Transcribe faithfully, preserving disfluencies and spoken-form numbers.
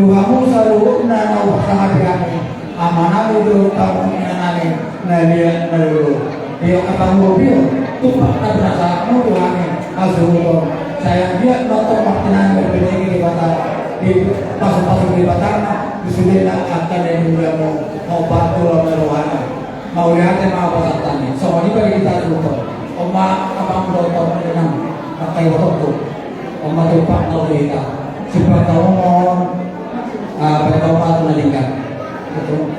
Tuhanmu saluhutna na hupasahat hami, amanami dohot inanami na liat na lolo. Di angka panggobion, tumpak na pinasahatmu Tuhan i, hasuhuton. Sai anggiat ma tong martinangi, marbinege Debata, dipasupasu Debata ma di sudena angka na nidokmu, maupat jolo ma rohana. Mauliate ma pasahaton i. Songon i ma di hita tutu. On ma amang dohot inang, angka ibotongku. On ma tumpak na uli hita. Sipata umon. Ah, pada kau ma tu na denggan. Betul.